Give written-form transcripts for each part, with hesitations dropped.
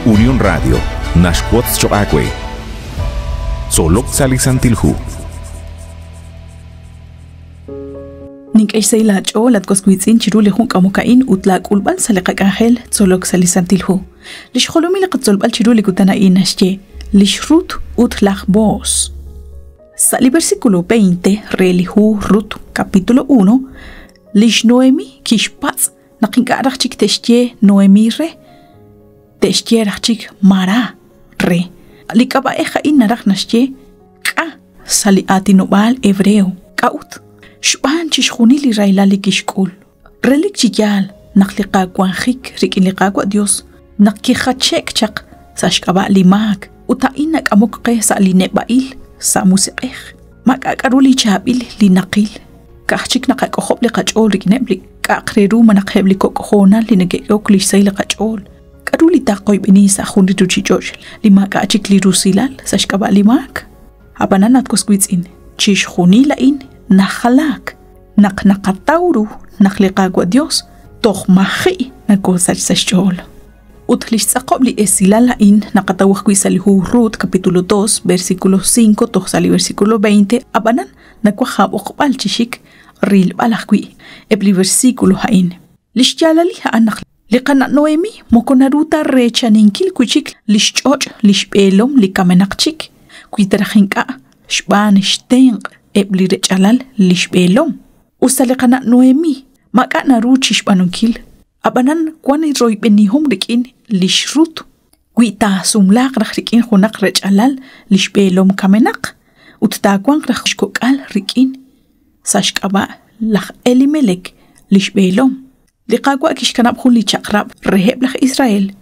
Unión Radio, naxwotz choq' aawe. Tzolok sa' li Santil Hu. Nink'e xsahil laach'ool at was wiitz'in chiru li jun k'amok a'in ut laak'ulb'al sa' li qak'anjel Tzolok sa' li Santil Hu. Li xjolomil li qatzolb'al chiru li kutan a'in naxye lix Rut ut laj Booz. Sa' li versículo 20 re li hu Rut capítulo 1, lix Noemi kixpatz' naq ink'a' raj chik te'xye Noemi re, te'xye raj chik Mara re. Li k'ab'a'ej a'in naraj naxye k'a sa' li aatinob'aal hebreo. K'a'ut? Xb'aan chixjunil li rahilal li kixk'ul. Relik chi yaal naq li qawanjik rik'in li Qaawa' Dios naq kijache'k chaq sa' xk'ab'a' li maak ut a'in nak'amok qe sa' li neb'a'il sa' musiq'ej. Maak'a' k'aru li chaab'il li naqil, ka'aj chik naqak'ojob' li qach'ool rik'ineb' li k'a'aq re ru malaj eb' li kok' hoonal li neke'k'ehok li xsahil li qach'ool. K'aru li taqoyb'eni sa' jun li ruuchich'och' li maak'a' chik li rusilal sa' xk'ab'a' li maak? Ab'anan at was wiitz'in, chixjunil a'in najalaak naq naqataw ru naq li Qaawa' Dios toj maji' nakoosach sa' xch'ool. Ut li xtz'aqob' li esilal a'in naqataw ajwi' sa' li hu Rut capítulo 2 versículo 5 toj sa' li versículo 20, ab'anan nawaj aab'oqb'al chi xik rilb'al ajwi' eb' li versículo a'in. Li xyaalalil a'an naq li qana' Noemi moko naru ta reechaninkil wi' chik li xch'och' li xb'eelom li kamenaq chik, wi ta raj ink'a' xb'aan xtenq' eb' li rech'alal li xb'eelom. Usta li qana' Noemi maak'a' naru chi xb'aanunkil, ab'anan wank royb'enihom rik'in li xRut wi taasumlaaq raj rik'in junaq rech'alal li xb'eelom kamenaq ut taawanq raj xkok'al rik'in sa' xk'ab'a' laj Elimelek li xb'eelom. Li Qaawa' kixkanab' jun li chaq'rab' reheb' laj Israel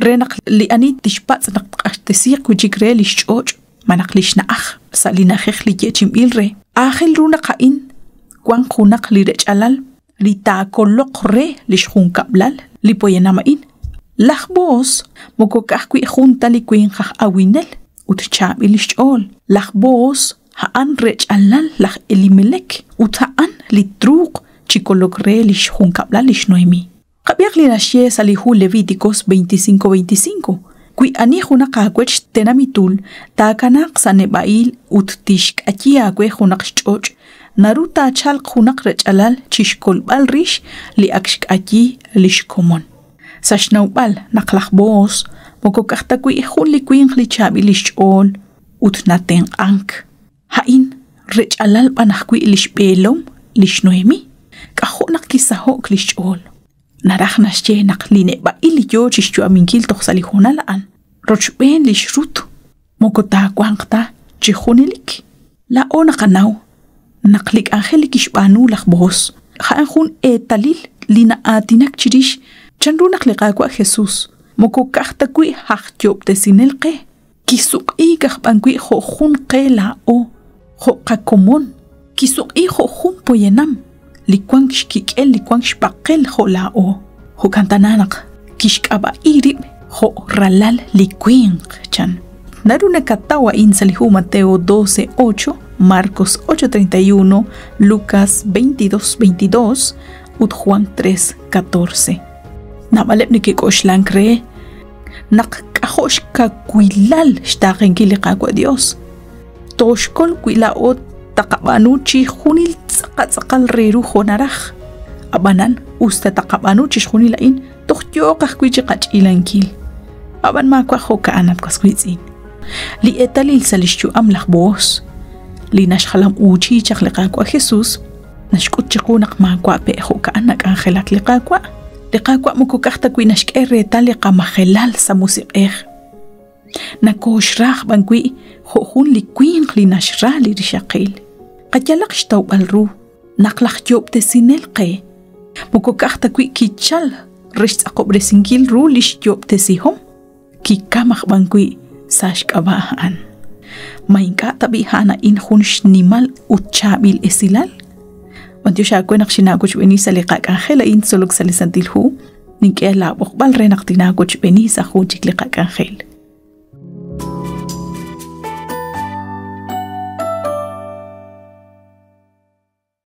re naq li ani tixpatz' naq tq'axtesiiq wi' chik re li xch'och' malaj li xna'aj sa' li na'ajej li yeechi'inb'il re, aajel ru naq a'in wanq junaq li rech'alal li taakoloq re li xjunkab'lal li poyanam a'in. Laj Boaz moko ka'ajwi' jun ta li winq aj awinel ut chaab'il xch'ool. Laj Boaz a'an rech'alal laj Elimelek ut a'an li truuq chi kolok re li xjunkab'lal lix Noemi. Qab'ihaq li naxye sa' li hu Levíticos 25:25, Wi ani junaq aawech tenamitul taakanaaq sa' neb'a'il ut tixk'ayi aawe junaq xch'och', naru taachalq junaq rech'alal chi xkolb'al rix li ak xk'ayi li xkomon. Sa' xnawb'al naq laj Boaz moko ka'aj ta wi' jun li winq li chaab'il li xch'ool ut natenq'ank, a'in rech'alal b'an ajwi' li xb'eelom li xNoemi. K'ajo' naq kisaho'k li xch'ool. Naraj naxye naq li neb'a'il li yo chi xyu'aminkil toj sa' li hoonal a'an, rochb'een li xRut, moko taawanq ta chi junelik. Laa'o naqanaw naq li k'anjel li kixb'aanu laj Boaz a'an jun eetalil li na'aatinak chirix chanru naq li Qaawa' Jesus moko ka'aj ta wi' aj yoob'tesinel qe, kisuq'iik aj b'an wi' jo' jun qe laa'o, jo' qakomon, kisuq'iik jo' jun poyanam li wank xkik'el li wank xb'aqel jo' laa'o. Jo'kan tana naq kixk'ab'a'i rib' jo' ralal li winq, chan. Naru nakataw a'in sa' li hu Mateo 12:8, Marcos 8:31, Lucas 22:22 ut Juan 3:14. Naab'aleb' neke'k'oxlank re naq k'ajo' xkawilal xtaaqenkil li Qaawa' Dios. Tooxkol wi laa'o taqab'aanu chixjunil tz'aqal tz'aqal re ru jo' naraj. Ab'anan, us ta taqab'aanu chixjunil a'in, toj yooq ajwi' chi qach'ilankil. Ab'an maawa' jo'ka'an at was wiitz'in. Li eetalil sa' lix yu'am laj Boaz, li naxjalam-uuchi chaq li Qaawa' Jesus, naxk'ut chiqu naq maawa' pe' jo'ka'an nak'anjelak li Qaawa'. Li Qaawa' moko ka'aj ta wi' naxk'e reetal li qamajelal sa' musiq'ej. Nakooxra b'an wi' jo' jun li winq li naxra li rixaqil. Qayalaq xtawb'al ru naq laj yoob'tesinel qe moko ka'aj ta wi' kichal re xtz'aqob'resinkil ru li xyoob'tesihom, kikam aj b'an wi' sa' xk'ab'a' a'an. Ma ink'a' tab'i' a'an a'in jun xnimal ut chaab'il esilal? B'antiox aawe naq xinaawochb'eeni sa' li qak'anjel a'in tzolok sa' li Santil Hu, nink'e laab'oqb'al re naq tinaawochb'eeni sa' jun chik li qak'anjel.